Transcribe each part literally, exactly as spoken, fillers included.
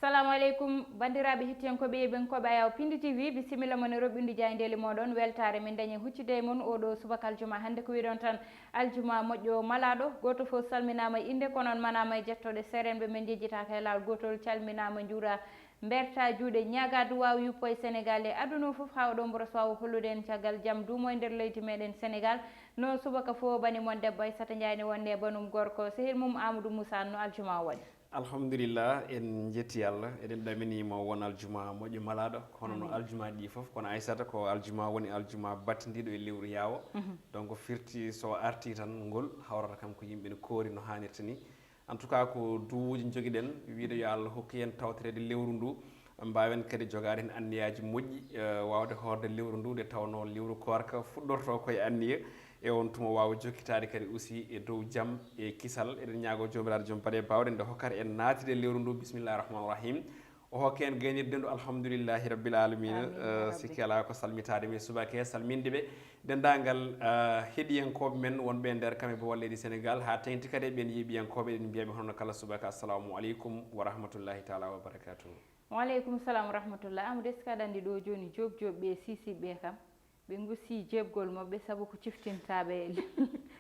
Salamu aleykum, banndiraaɓe hettiyankooɓe e ɓenkooɓe Ayaw Pindi T V, bisimilla mon e roɓɓinde jaayndeeli mooɗon. Weltaare min dañi huccude e mon oo ɗoo subaka aljuma. Hannde ko wiɗon tan, aljuma moƴƴo malaaɗo. Gooto fof salminaama e innde, kono on manaama e jettooɗe. Seerenɓe men njejjitaaka e laawol gootol, calminaama, njuura, mberta juuɗe, ñaaga duwaaw yuppo e Senegaal e aduna o fof, haa oɗo mboros waawa hollude en caggal jam duumo e nder leydi meɗen Senegaal. No subaka fof, bani mon debbo Aissata Ndiaye ne wonde e banum gorko, sehil mum Amadou Moussa, no aljuma o waɗi? Alhamdulillah, en njetti Allah, eɗen ɗaminimo won aljuma moƴƴo malaaɗo, kono no Amin. Aljuma ɗi fof, kono Aissata ko aljuma woni aljuma battindiɗo e lewru yaawo. Mhm. Donc firti so arti tan ngol hawrata kam ko yimɓe ne koori no haanirta ni. En tout cas ko duwuuji jogiɗen, wiide yo Allah hokku en tawtoreede lewru ndu, mbaawen kadi jogaade heen anniyaaji moƴƴi, eh, waawde hoorde lewru ndu nde tawnoo lewru koorka fuɗɗortoo ko e anniya, e on tuma waawa jokkitaade kadi aussi e dow jam e kisal. Eɗen ñaagoo Joomiraaɗo Joom baɗe baawɗe nde hokkata en naatde e lewru ndu. Bismillahi rahmani rahim. O hokke en gaynirde ndu, alhamdulillahi rabbil alamina. Amin, ya Eh, rabbi. Sikki alaa ko salmitaade mi subaka he, salminde ɓe denndaangal, eh, heɗiyankooɓe men wonɓe e nder kam e bowal leydi Senegaal, haa teŋti kadi e ɓeen yeeɓiyankooɓe, eɗen mbiya ɓe hono kala subaka, assalamu aleykum wa rahmatullahi taala wa barakatuhu. Wa aleykum salam wa rahmatullah. Amadou, est-ce que aɗa anndi ɗo jooni Joob Joob ɓe, Sisi ɓe kam, ɓe ngusi jeebgol maɓɓe sabu ko ciftintaaɓe,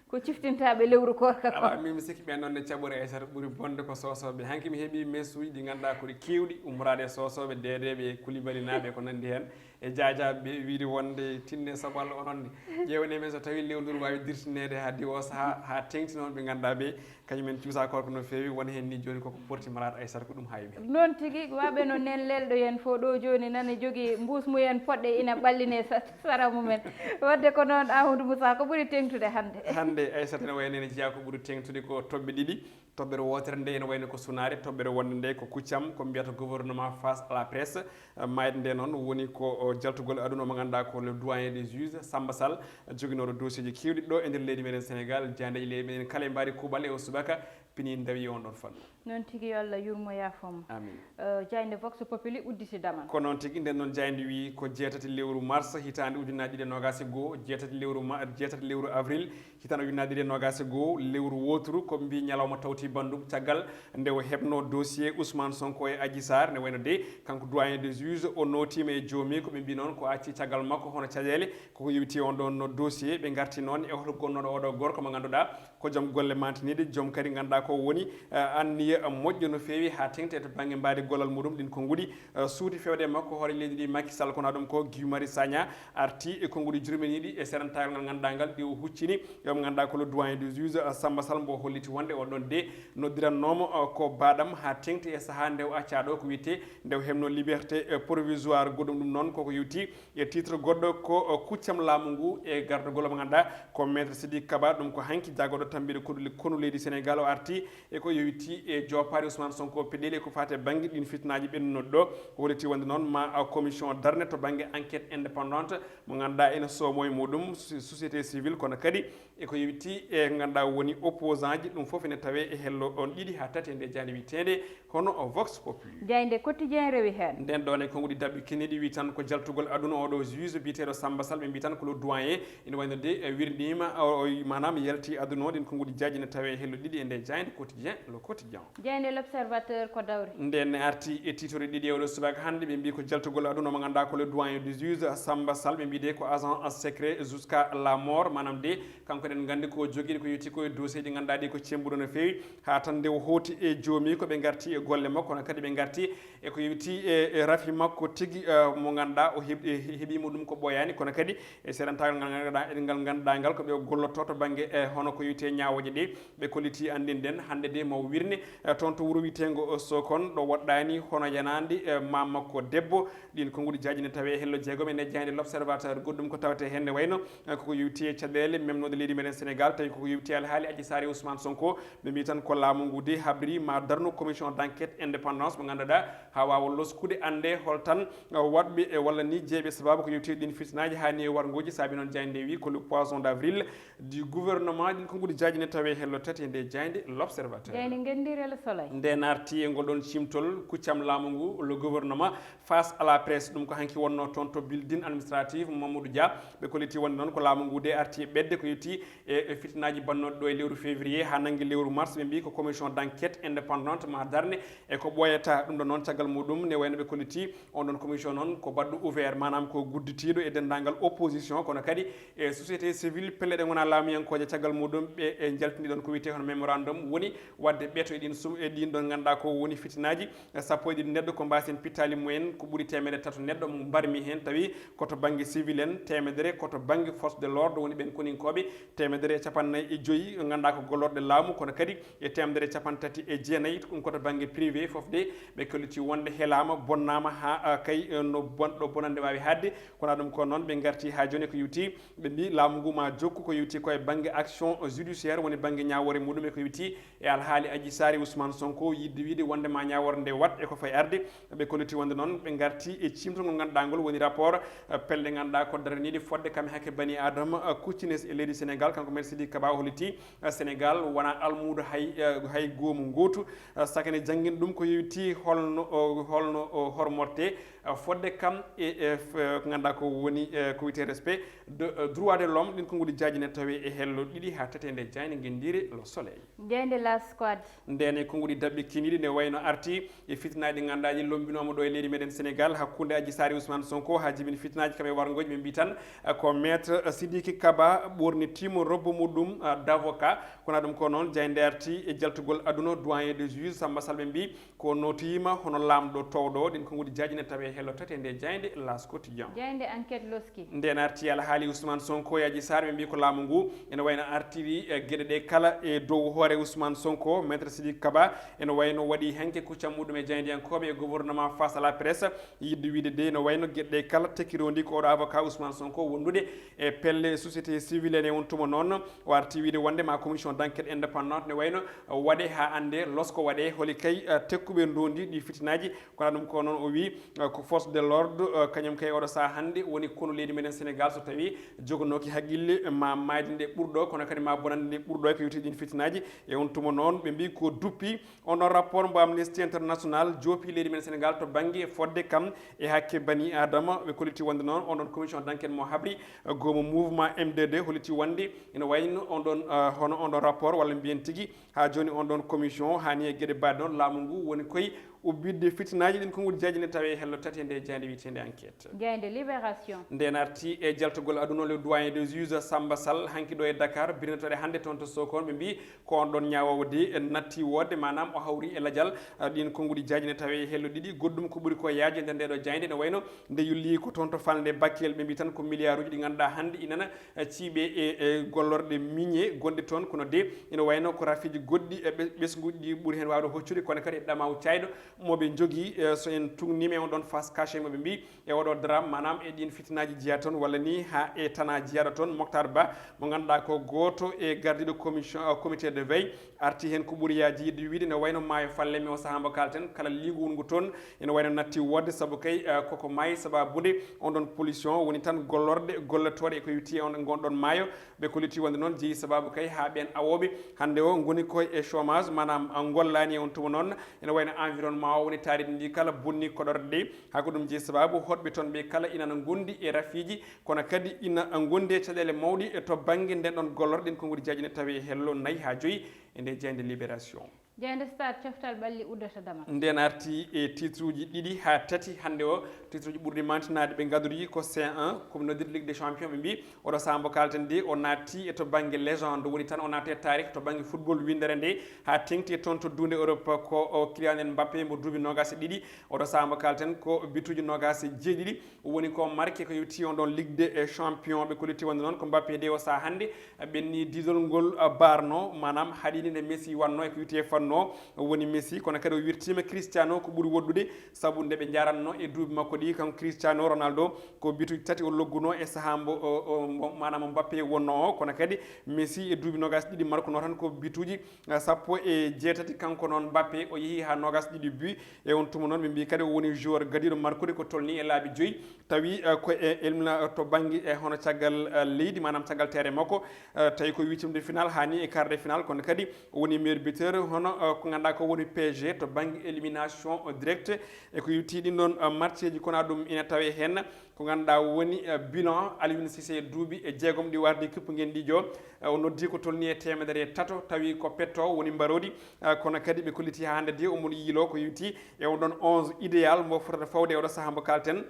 ko ciftintaaɓe lewru koorka ko. Ala, min mi sikki ɓen noon ne caɓori Aysata ɓuri bonde ko soosooɓe. Hanki mi heɓi message ɗi ngannduɗaa ko ɗi keewɗi ummoraade e soosooɓe, deedeeɓe e kulibalinaaɓe ko nanndi heen. E jaajaaɓe ɓe wiide wonde tinne sabu Allah onon ne. Ƴeewne men so tawi lewru ndu waawi dirtineede haa diwo sahaa, haa teŋti noon ɓe ngannduɗaa ɓe, kañum en cuusa koorka no feewi, won heen ni jooni koko porti malade Aysata ko ɗum haawi ɓe. Noon tigi, waɓe no nen lelɗo yen fof ɗo jooni nana jogii mbuus mumen poɗɗe ina ɓalline sa-, sara mumen. Wadde ko noon Amadou Moussa, ko ɓuri teŋtude hannde? Hannde Aysata ne wayno ene jeyaa ko ɓuri teŋtude ko toɓɓe ɗiɗi. Toɓɓere wootere nde ene wayno ko sunaare, toɓɓere wonde nde ko Kuccam, ko mbiyata gouvernement face à la presse. Eh, maayde nde noon woni ko, o, jaltugol aduna mo ngannduɗaa ko le doyen des juges, Samba Sall, joginooɗo dossier ji keewɗi ɗo e nder leydi meɗen Sénégal, jaandeeji leydi meɗen kala e mbaadi kuuɓal e o subaka, pini ndawi on ɗon fannu. Noon tigi, yo Allah yurmo yaafo mo. Amin. Eh, jaaynde Vox Populi udditi damal. Ko noon tigi, nden noon jaaynde wi ko jeetati lewru mars hitaande ujunnaji ɗiɗi e nogas e goo, jeetati lewru ma-, jeetati lewru avril, hitaande ujunnaji ɗiɗi e nogas e goo, lewru wooturu, ko mbi ñalawma tawti banndum, caggal nde o heɓno dossier Ousmane Sonko e Adji Sarr, ne wayno de, kanko doyen des juges, o nootiima e joomi, ko ɓe mbi noon, ko acci caggal makko, hono caɗeele, koko yewti on ɗon no dossier, ɓe ngarti noon e hol gonnooɗo oɗo gorko mo ngannduɗaa, ko joom golle mantiniiɗe, joom kadi ngannduɗaa ko woni, eh, anniya moƴƴo no feewi haa teŋti to bannge mbaadi gollal muɗum, ɗin konnguɗi, eh, suuti fewde e makko hoore leydi ndi Macky Sall, kono ɗum ko Guy Marius Sagna, arti e konnguɗi jurminiiɗi e seedantagal ngal ngannduɗaa ngal, ɗi o huccini, e mo ngannduɗaa ko le doyen des juges, eh, Samba Sall, mbo holliti wonde o ɗon de noddirannooma, eh, ko baɗam haa teŋti e sahaa nde o accaa ɗo ko wiyetee nde o heɓno liberté, eh, provisoire. Goɗɗum ɗum noon koko yewti e titre goɗɗo ko, eh, kuccam laamu ngu e gardagol mo ngannduɗaa ko Maître Sidiki Kaba, ɗum ko hanki jagorɗo tambiɗo konu, konu leydi Sénégal o arti e ko yowiti e joopaari Ousmane Sonko peɗeli e ko faati e bannge ɗin fitnaaji ɓennunoɗi ɗo. Holliti wonde noon ma, a, commission darne to bannge enquête indépendante mo ngannduɗaa ene soomo e muɗum so-, société civile, kono kadi e ko yowiti e ngannduɗaa woni opposant ji, ɗum fof ene tawe e hello on ɗiɗi haa tati e nde jaaynde wiyeteende hono o Vox Populi. Jaaynde Quotidien rewi heen. Nden ɗon e konnguɗi daɓɓi kiniɗi wi tan ko jaltugol aduna oɗo juge biyeteeɗo Samba Sall, ɓe mbi tan ko le doyen, ene wayno de, e, wirniima, o, o, maanaam yalti aduna o, ɗin konnguɗi jaaji ne tawe e hello ɗiɗi e nde jaaynde Quotidien, le Quotidien. Jaaynde L'Observateur ko dawri. Nden ne arti e titre ɗiɗi e oɗo subaka hannde, ɓe mbi ko jaltugol aduna mo ngannduɗaa ko le doyen du juge Samba Sall, ɓe mbi de ko agent secret jusqu'à la mort, maanaam de kanko eɗen nganndi ko o jogii ko yowti ko e dossier ji ngannduɗaa ɗi ko cembuɗo no feewi, haa tan nde o hooti e joomi ko ɓe ngarti e golle makko, kono kadi ɓe ngarti e ko yowti e, e rafi makko tigi, eh, mo ngannduɗaa o heɓ-, e he-, heɓiima ɗum ko ɓooyaani, kono kadi e seedantagal ngal ngannduɗaa, eɗen ngal ngannduɗaa ngal ko ɓe gollotoo to bannge, eh, hono ko yowti e ñaawooje ɗe, ɓe kolliti anndinɗen hannde de mo wirne, eh, toon to wuro wiyeteengo, eh, Sokon, ɗo woɗɗaani hono yanaande, eh, maam makko debbo. Ɗin konnguɗi jaaji ne tawe e hello jeegom e nder jaaynde L'Observateur. Goɗɗum ko tawetee heen ne wayno, eh, koko yowti e caɗeele memnooɗe leydi meɗen Sénégal, tawi koko yowti e alhaali Adji Sarr e Ousmane Sonko. Ɓe mbi tan ko laamu ngu de habri ma darnu commission d'enquête indépendance mo ngannduɗaa haa waawa loskude annde hol tan, eh, waɗɓe, eh, walla ni jeeɓe sababu ko yowti e ɗin fitnaaji haa ni e warngooji. Saabi noon jaaynde wi ko le poisson d'avril du gouvernement. Ɗin konnguɗi jaaji ne tawe e hello tati e nde jaaynde. Observateur. Jayni ngenndire Le Soleil. Nde narti e ngol ɗon cimtol, kuccam laamu ngu, le gouvernement face à la presse, ɗum ko hanki wonno toon to building administratif Mamadou Dia. Ɓe kolliti wonde noon ko laamu ngu de arti e ɓedde ko yetti e, e fitinaaji bannooɗi ɗo e lewru février haa nanngi lewru mars. Ɓe mbi ko commission d'enquête indépendante ma darne e ko ɓooyata. Ɗum ɗo noon caggal muɗum ne wayno ɓe kolliti on ɗon commission noon ko baɗɗo ouvert, maanaam ko gudditiiɗo e denndaangal opposition, kono kadi e société civile, pelle ɗe ngonaa laamuyankooje. Caggal muɗum ɓe e njaltini ɗon ko wiyetee hono mémorandum, woni waɗde ɓeeto e ɗin sum, e ɗin ɗon ngannduɗaa ko woni fitinaaji, e sappo e ɗiɗi neɗɗo ko mbaasen pittaali mumen, ko ɓuri teemedere tato neɗɗo mo mbarmi heen, tawi ko to bannge civil en, teemedere ko to bannge force de l'ordre, woni ɓeen koninkooɓe, teemedere e capannay e joyi ngannduɗaa ko gollorɗe laamu, kono kadi e teemedere e capantati e jeenayi, ɗum ko to bannge privé. Fof de ɓe kolliti wonde helaama, bonnaama haa, ah, kay, eh, no bonɗo bonande waawi haaɗde. Kono ɗum ko noon ɓe ngarti haa jooni ko yowti, ɓe mbi laamu ngu ma jokku ko yowti ko e bannge action judiciaire, woni bannge ñaawoore muɗum e ko yowti e alhaali Adji Sarr e Ousmane Sonko, yiɗde wiide wonde ma ñaawoore nde waɗ e ko fayi arde. Ɓe kolliti wonde noon ɓe ngarti e cimtol ngol ngannduɗaa ngol woni rapport, eh, pelle ngannduɗaa ko daraniiɗe fodde kam e hakke bani Adama, eh, kuccines e leydi Sénégal. Kanko Maître Sidiki Kaba o holliti, eh, Sénégal wona almuudo hay, eh, hay goomu ngootu. Eh, sakani janngin ɗum ko yowti holno, o, holno o hormorte, eh, fodde kam e, e f-, ko ngannduɗaa ko woni, eh, ko wiyetee respect de, eh, droit de l'homme. Ɗin konguɗi jaaji ne tawi e hello ɗiɗi haa tati e nde jaaynde ngenndiire Le Soleil. Jaaynde La Squad. Ndeen e konguɗi daɓɓi kiniɗi ne wayno arti e fitinaaji ɗi ngannduɗaa ɗi lombinooma ɗo e leydi meɗen Sénégal hakkunde Adji Sarr e Ousmane Sonko haa jibini fitinaaji kam e warngooji. Ɓe mbi tan, eh, ko Maître Sidiki Kaba ɓornitiima robbo muɗum, eh, d'avocat. Kono ɗum ko noon jaaynde arti e jaltugol aduna doyen des juges Samba Sall ɓe mbi ko nootiima hono laamɗo toowɗo. Ɗin konguɗi jaaji ne tawi e hello tati e nde jaaynde L'As Quotidien. Jaaynde Enquête loski. Ndeen arti alhaali Ousmane Sonko e Adji Sarr, ɓe mbi ko laamu ngu ene wayno artiri, eh, geɗe ɗe kala e dow hoore Ousmane Sonko. Maître Sidiki Kaba ene wayno waɗi hanke kuccam muɗum e jaayndiyankooɓe e gouvernement face à la presse, yiɗde wiide de ene wayno geɗe ɗe kala tekkirondi ko oɗo avocat Ousmane Sonko wondude e pelle société civile en. E on tuma noon o arti wiide wonde ma commission d'enquête indépendante ne wayno waɗe haa annde losko waɗe holi kay, eh, tekkuɓe ndondi ɗi fitinaaji. Kono ɗum ko noon o wi, eh, ko force de l'ordre, eh, kañum kay oɗo sahaa hannde woni konu leydi meɗen Sénégal, so tawi jogonooki haqqille ma maayde nde ɓurɗo, kono kadi ma bonande nde ɓurɗo e ko yowti ɗin fitinaaji. E on tuma noon ɓe mbi ko duppi on ɗon rapport mbo Amnesty International joopi leydi meɗen Sénégal to bannge fodde kam e hakke bani Adama. Ɓe kolliti wonde noon on ɗon commission d'enquête mo habri, eh, goomo mouvement M deux D holliti wonde ene wayno on ɗon, eh, hono on ɗon rapport walla mbiyen tigi haa jooni on ɗon commission haani e geɗe baɗe noon laamu ngu woni koye ubbitde fitinaaji. Ɗin konguɗi jaaji ne tawi e hello tati e nde jaaynde wiyeteende Enquête. Jaaynde Libération. Nde narti e jaltugol aduna le doyen des juges Samba Sall hanki ɗo e Dakar, birnatoɗe hannde toon to Sokone, ɓe mbi ko on ɗon ñaawoowo de natti woodde, maanaam o hawri e lajal. Ah, ɗin konguɗi jaaji ne tawi e hello ɗiɗi. Goɗɗum ko ɓuri ko yaaji e nder nde ɗo jaaynde ne wayno nde yulli ko toon to falnde Bakel, ɓe mbi tan ko milliarduji ɗi ngannduɗaa hannde inana, eh, ciiɓe e, e gollorɗe minier gonɗe toon, kono de ina wayno ko rafiiji goɗɗi e ɓe-, ɓesnguuji ɗi ɓuri heen waawde hoccude, kono kadi e ɗamaw caayɗo mo ɓe njogii, eh, so en tuugniima e on ɗon face cachée mo ɓe mbi e oɗo drame, maanaam e ɗin fitinaaji jeyaa toon walla ni haa e tana jeyaaɗo toon. Moctar Ba mo ngannduɗaa ko gooto e gardiiɗo commission, eh, comité de veille, arti heen ko ɓuri yaajiide wiide ne wayno maayo Fallemi o sahaa mbo kaalten kala liingu wonngu toon ene wayno natti woodde, sabu kay, eh, koko maayi sababude on ɗon pollution woni tan gollorɗe gollatooɗe e ko yowti e on, ngon ɗon maayo. Ɓe kolliti wonde noon jeyi sababu kay haa ɓeen awooɓe hannde o ngoni koye e chômage, maanaam, eh, ngollaani e on tuma noon. Ene wayno environnement o woni taariindi ndi kala bonni koɗorɗe ɗe. Haa ko ɗum jeyi sababu hoɗɓe toon ɓe kala ina ngondi e rafiiji, kono kadi ina ngondi e caɗeele mawɗe e to bannge nden ɗon gollorɗe. Ɗin konguɗi jaaji ne tawi e hello nayi haa joyi e nde jaaynde Libération. Jaaynde Stade, coftal ɓalli uddata damal. Nden arti e titruuji ɗiɗi haa tati hannde o. Titruuji ɓurɗi mantinaade ɓe ngadori ko C un, ko noddirde Ligue des Champions, ɓe mbi oɗo sahaa mbo kaalten de o naatti e to bannge légende, woni tan o naatti e taarih to bannge football winndere nde haa teŋti e toon to duunde Europe. Ko o Kylian Mbappé mbo duuɓi noogaas e ɗiɗi. Oɗo sahaa mbo kaalten ko bituuji noogaas e jeeɗiɗi woni ko marqué ko yowti on ɗon Ligue des Champions. Ɓe kolliti wonde noon ko Mbappé de o sahaa hannde ɓenni diidol ngol, ah, barno, maanaam haɗini nde Messi wanno e ko yowti e fannu O woni Messi, kono kadi o wirtiima Cristiano ko ɓuri woɗɗude, sabu nde ɓe njaranno e duuɓi makko ɗi, kanko Cristiano Ronaldo, ko bituuji tati o logguno e sahaa mbo, o, o, mbo, maanaam Mbappe wonno o, kono kadi Messi e duuɓi noogas ɗiɗi markuno tan ko bituuji, ah, sappo e jeetati, kanko noon Mbappe o yehi haa noogas ɗiɗi but, e on tuma noon ɓe mbii kadi o woni joueur gadiiɗo markude ko tolni e laabi joyi, tawi, eh, ko e elmina to bannge, eh, hono caggal, eh, leydi, maanaam caggal terrain makko, eh, tawi ko huitième de finale, haa ni e quart de finale, kono kadi o woni meilleur buteur, hono, eh, ko ngannduɗaa ko woni P S G to bannge élimination, eh, directe, e ko yowti ɗin ɗon, eh, matcheji, kono ɗum ina tawe heen ko ngannduɗaa woni, eh, bilan Aliou Cissé duuɓi e jeegom ɗi wardi kippu ngenndi jo, eh, o noddi ko tolni e teemedere e tato, tawi ko petto woni mbaroodi, eh, kono kadi ɓe kolliti haa hannde de omo yiilo ko yowti e on ɗon onze idéal mbo fotata fawde e oɗo sahaa mbo kalten.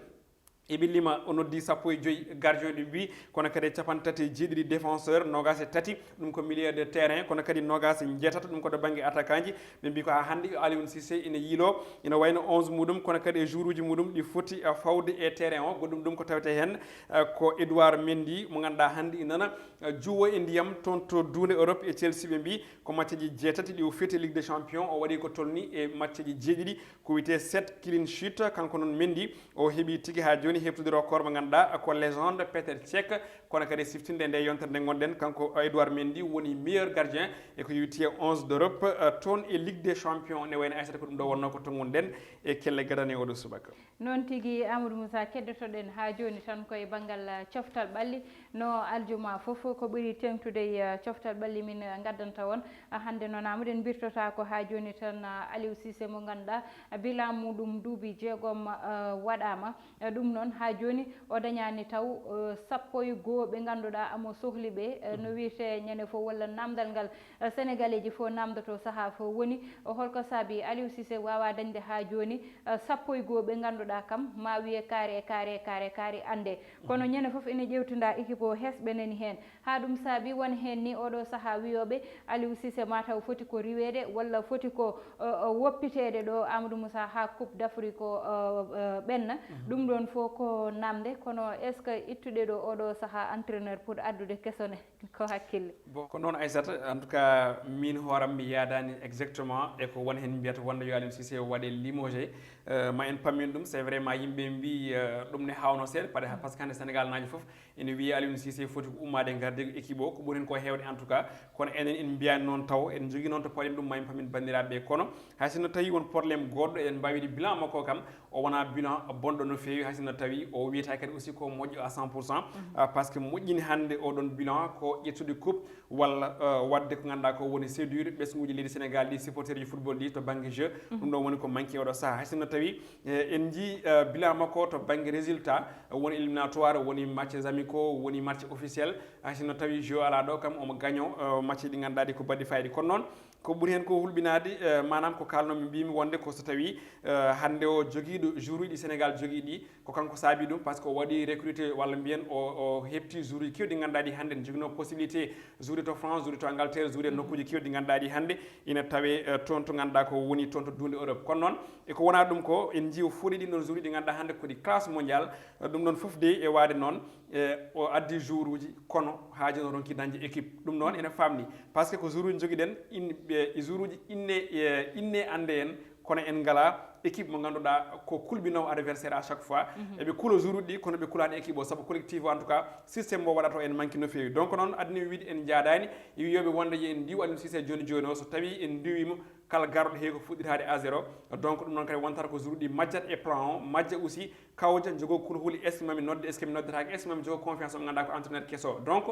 Iɓe lima, o noddi sappo e joyi gardien de but, kono kadi e capanɗe tati e jeeɗiɗi défenseur, noogas e tati, ɗum ko milieu de terrain, kono kadi noogas e njeetato, ɗum ko to bannge attaquant ji. Ɓe mbii ko haa hannde Aliou Cissé ina yiilo, ina wayno onze muɗum, kono kadi e joueuruji muɗum ɗi foti, eh, fawde e terrain o. Goɗɗum ɗum ko tawete heen, eh, ko Edouard Mendy, mo ngannduɗaa hannde ina nana, eh, juwo e ndiyam toon to duunde Europe e Chelsea. Ɓe mbii ko matcheji jeetati ɗi o feti Ligue des Champions, o waɗi ko tolni e matcheji jeeɗiɗi, ko wiyetee sept clean sheet. Kanko noon Mendy o heɓi tigi haa jooni heɓtude record mo ngannduɗaa ko légende Petr Cech, kono kadi siftinde nde yontere nde ngonɗen, kanko Edouard Mendy woni meilleur gardien e ko yowiti e onze d'Europe, eh, toon e Ligue des Champions, ne wayno Aissata ko ɗum ɗo wonno ko to ngonɗen e kelle gadane oɗo subaka. Noon tigi, Amadou Moussa, keddotoɗen haa jooni tan koye banngal, eh, coftal ɓalli. No aljuma fof, ko ɓuri teeŋtude e, eh, coftal ɓalli min, eh, ngaddanta on. Ah, hannde noon, Amadou, en mbirtotaako haa jooni tan, ah, Aliou Cissé mo ngannduɗaa, ah, bilan muɗum duuɓi jeegom, ah, waɗaama. Ah, ɗum noon, haa jooni o dañaani taw, eh, sappo e goo ɓe ngannduɗaa amo sohli ɓe, eh, no wiyetee ñande fof, walla naamndal ngal, eh, Senegaleeji fof naamndotoo sahaa fof woni, eh, holko saabi Aliou Cissé waawaa dañde haa jooni, eh, sappo e goo ɓe ngannduɗaa kam, ma wiye kaari e kaari e kaari e kaari annde. Kono ñande fof ene ƴeewtinda équipe o, hesɓe nani heen. Haa ɗum saabi won heen ni oɗo sahaa wiyooɓe Aliou Cissé mataw foti ko riweede walla foti ko, eh, eh, woppiteede ɗo Amadou Moussa haa Coupe d'Afrique o, eh, eh, ɓenna. Ɗum ɗoon fof ko naamnde, kono est-ce que ittude ɗo oɗo sahaa entraîneur pour addude kesone ko hakkille? Bon, ko noon Aissata, en tout cas, min hooram mi yaadaani exactement e ko won heen mbiyata wonde yo Aliou Cissé waɗe limogé. Eh, ma en pammin ɗum, c'est vrai, ma yimɓe mbii, eh, ɗum ne hawno seeɗa, par, parce que hannde Sénégal naajo fof ene wiya Aliou Cissé foti ko ummaade gardiiɗo équipe o, ko ɓuri heen ko heewde en tout cas. Kono enen en mbiyaani noon taw, en njogii noon to pawɗen ɗum, ma en pammin banndiraaɓe ɓe. Kono hay sinno tawi won problème goɗɗo, eɗen mbaawi wiide bilan makko kam, o wonaa bilan bonɗo no feewi, hay sinno tawi o wiyata kadi aussi ko moƴƴo à cent pour cent, ah, parce que moƴƴini hannde oɗon bilan ko ƴettude coupe walla, eh, waɗde ko ngannduɗaa ko woni séduire ɓesnguuji leydi Sénégal ɗi, supporterji football ɗi to bannge jeu. Ɗum ɗon woni ko manque oɗo sahaa. Hay sinno tawi, eh, en njii, eh, bilan makko to bannge résultat, eh, woni éliminatoire, woni match amicaux, woni match officiel. Hay sinno tawi jeu alaa ɗo kam omo gaño, eh, match ɗi ngannduɗaa ɗi ko baɗɗi fayida. Kono noon ko ɓuri heen ko hulɓinaade, eh, maanaam ko kaalnomi mbimi wonde ko so tawi, eh, hannde o jogiiɗo joueuruji ɗi Sénégal jogii ɗi, ko kanko saabi ɗum, parce que o waɗi recruté walla mbiyen o, o heɓti joueuruji keewɗi ngannduɗaa ɗi hannde ne joginoo possibilité jouer to France, jouer to Angleterre, jouer nokkuuji keewɗi ngannduɗaa ɗi hannde ina tawe, eh, toon to ngannduɗaa ko woni toon to duunde Europe. Kono noon e ko wonaa ɗum ko en njii o foti ɗin ɗon joueuruji ɗi ngannduɗaa hannde ko ɗi classe mondial, eh, ɗum ɗon fof de e waade noon, eh, o addi joueuruji kono haa jooni o ronki dañde équipe. Ɗum noon ene famni, parce que ko joueuruji jogiɗen in-, ɓe, e joueuruji inne, eh, inne annde en, kono en ngala équipe mo ngannduɗaa ko kulɓinoowo adversaire à chaque fois. Eɓe kula joueuruji ɗi, kono ɓe kulaani équipe o, sabu collectif o, en tout cas, système mo waɗata o en manque no feewi. Donc noon, addani mi wiide en njaadaani e wiyooɓe wonde yo en ndiw Aliou Cissé jooni jooni o, so tawi en ndiwimo, kala garɗo heewi ko fuɗɗitaade à zéro. Donc ɗum noon kadi wontata ko joueuruji ɗi majjat e plan o, majja aussi kawja, jogo kulhuli, est-ce que mami nodde, est-ce que mi noddetaake, est-ce que mami jogo confiance o, mo ngannduɗaa ko entraîneur keso. Donc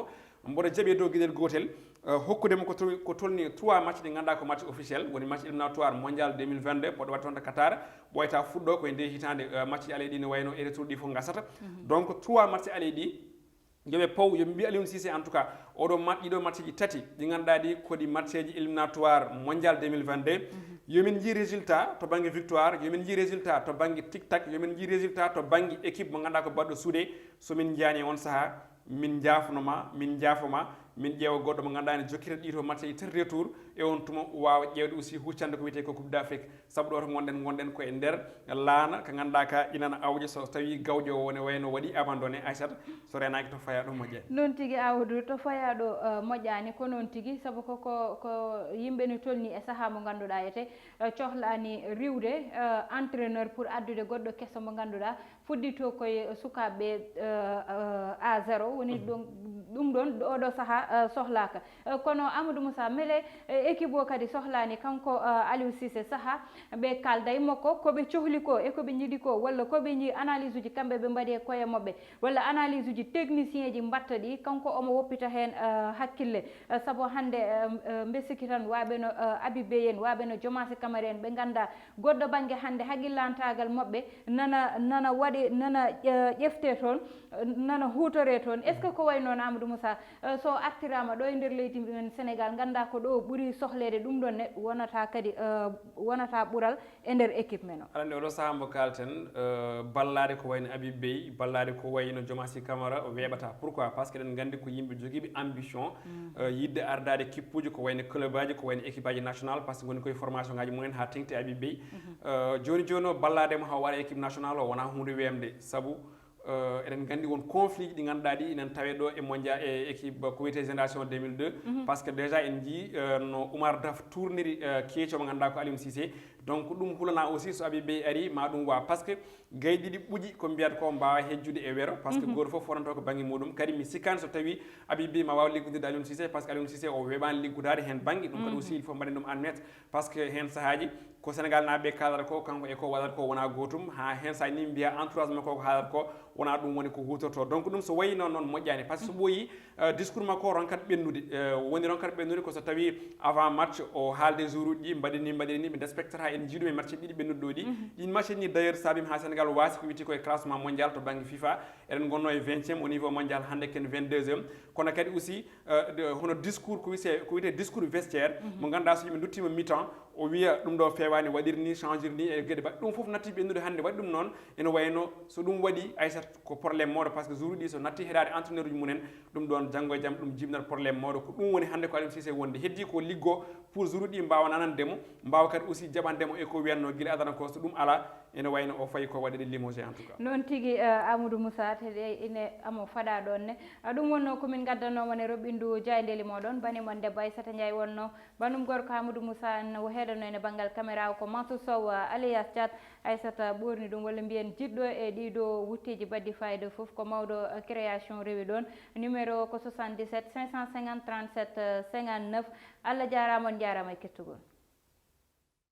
mboɗo jaɓi e dow geɗel gootel, eh, hokkude mo ko tol-, ko tolni trois match ɗi ngannduɗaa ko match officiel, woni match éliminatoire mondial deux mille vingt-deux, poɗɗo waɗde toon to Qatar, ɓooyata fuɗɗo ko e nde hitaande, eh, match aller ɗi ne wayno e retour ɗi fof ngasata. Donc trois match aller ɗi, yo ɓe paw, yo ɓe mbiy Aliou Cissé, en tout cas, oɗo ma-, ɗiɗo match ji tati ɗi ngannduɗaa ɗi ko ɗi match ji éliminatoire mondial deux mille vingt-deux. Yo min njii résultat to bannge victoire, yo min njii résultat to bannge tic tac, yo min njii résultat to bannge équipe mo ngannduɗaa ko baɗɗo suuɗe. So min njaani e on sahaa, min njaafno ma, min njaafo ma, Min ƴeewa goɗɗo mo ngannduɗaa ene jokkita ɗii to match e tati retour, e on tuma waawa ƴeewde aussi huccande ko wiyetee ko Coupe d'Afrique. Sabu ɗo to ngonɗen, ngonɗen ko e nder laana ka ngannduɗaa ka ina awja, so tawi gawƴo o ne wayno waɗi abandonné, Aissata, so reenaaki to fayaa ɗo moƴƴaani. Noon tigi, Amadou, to fayaa ɗo, eh, moƴƴaani, ko noon tigi, sabu ko, ko, ko yimɓe no tolni e sahaa mo ngannduɗaa ete, eh, cohlaani riwde, eh, entraîneur pour addude goɗɗo keso mo ngannduɗaa fuɗɗito koye sukaaɓe, eh, eh, A zéro, woni ɗum, ɗum ɗoon, oɗo sahaa, eh, sohlaaka. Eh, kono Amadou Moussa, mbele, eh, équipe o kadi sohlaani kanko, eh, Aliou Cissé sahaa ɓe kaalda e makko ko ɓe cohli ko e ko ɓe njiɗi ko, walla ko ɓe njii analyse uji kamɓe ɓe mbaɗi e koye maɓɓe, walla analyse uji technicien ji mbaɗta ɗi, kanko omo woppita heen, eh, hakkille. Eh, sabu hannde, eh, eh, mbe sikki tan waaɓe no, eh, Habib Beye en, waaɓe no Diomansy Kamara en, ɓe nganndaa goɗɗo bannge hannde haqillantaagal maɓɓe nana, nana waɗe, nana, eh, ƴeftee toon, eh, nana huutoree toon. Est-ce que ko wayi noon, Amadou Moussa, eh, so artiraama ɗo e nder leydi men Sénégal, nganndaa ko ɗo ɓuri sohleede ɗum ɗoon ne, wonata kadi, eh, wonata ɓural e nder équipe men o? Aɗa anndi oɗo sahaa mbo kaalten, eh, ballaade ko wayno Habib Beye, ballaade ko wayno Diomansy Kamara, o weeɓata. Pourquoi? Parce que eɗen nganndi ko yimɓe jogiiɓe ambition, eh, yiɗde ardaade kippuuji ko wayno club aji, ko wayno équipe aji national, parce que ngoni koye formation ngaji mumen haa teŋti Habib Beye. Eh, jooni jooni o ballaade mo haa o wara équipe national o wonaa huunde weemde, sabu, eh, eɗen nganndi won conflit ji ɗi ngannduɗaa ɗi enen tawe ɗo e mondia e équipe ko wiyetee génération deux mille deux, parce que déjà en njii, eh, no Oumar Daf tourniri, eh, keeco mo ngannduɗaa ko Aliou Cissé. Donc ɗum hulana aussi so Habib Beye ari ma ɗum wa, parce que gayɗi ɗiɗi ɓuuji ko mbiyata ko mbaawa hejjude e wero, parce que gooto fof wonanto ko bannge muɗum. Kadi mi sikkaani so tawi Habib Beye ma waaw liggodirde Aliou Cissé, parce que Aliou Cissé o weeɓaani liggodaade heen bannge, ɗum kadi aussi il faut mbaɗen ɗum admettre, parce que heen sahaaji ko Sénégal naaɓe kaalata ko, kanko e ko waɗata ko wonaa gootum, haa heen sahaaji ni mbiya entourage makko ko haalata ko wonaa ɗum woni ko huutorto. Donc ɗum so wayi noon, noon moƴƴaani, parce que so ɓooyi, eh, discours makko o ronkat ɓennude, eh, woni ronkat ɓennude ko so tawi avant match o haalde jour uji ɗi mbaɗi ni, mbaɗi ni, ɓe respectata en jiiɗum e match ɗiɗi ɓennuɗo ɗi. Ɗin match ni d'ailleurs saabima haa Sénégal waasi ko wiyetee ko e classement mondial to bannge fifa. Eɗen ngonno e vingtième au niveau mondial, hannde ken vingt-deuxième. Kono kadi aussi, eh, de, hono discours ko wiyetee, ko wiyetee discours vestiaire, mo ngannduɗaa so yimɓe nduttiima mi-temps, o wiya ɗum ɗo feewaani, waɗir ni, changer ni e geɗe mbaɗ-, ɗum fof natti ɓennude hannde. Waɗi ɗum noon, ene wayno so ɗum waɗi, Aissata, ko problème mawɗo, parce que jour uji ɗi so natti heɗaade entraîneur uji mumen, ɗum ɗoon janngo e jam ɗum jibinat problème mawɗo. Ko ɗum woni hannde ko Aliou Cissé wonde. Heddi ko liggo pour jour uji ɗi mbaawa nanande mo, mbaawa kadi aussi jaɓande mo e ko wiyatno gila adana ko, so ɗum alaa, ene wayno o fayi ko waɗde limogé en tout cas. Noon tigi, eh, Amadou Moussa, te ine amo faɗa ɗoon ne. Ah, ɗum wonno ko min ngaddanno mon e roɓɓindu jaayndeeli moɗon, bani mon debbo Aissata Ndiaye wonno. Banum gorko Amadou Moussa en o heɗano en e banngal caméra o ko Mansour Sow, ah, alias Thiat. Aissata ɓoorni ɗum, walla mbiyen jiɗɗo e ɗiɗo wutteeji baɗɗi fayida fof ko mawɗo, ah, création rewi ɗoon. Numéro ko soixante-dix-sept cinq cent cinquante trente-sept cinquante-neuf. Allah jaaraama, on njaaraama e kettugol.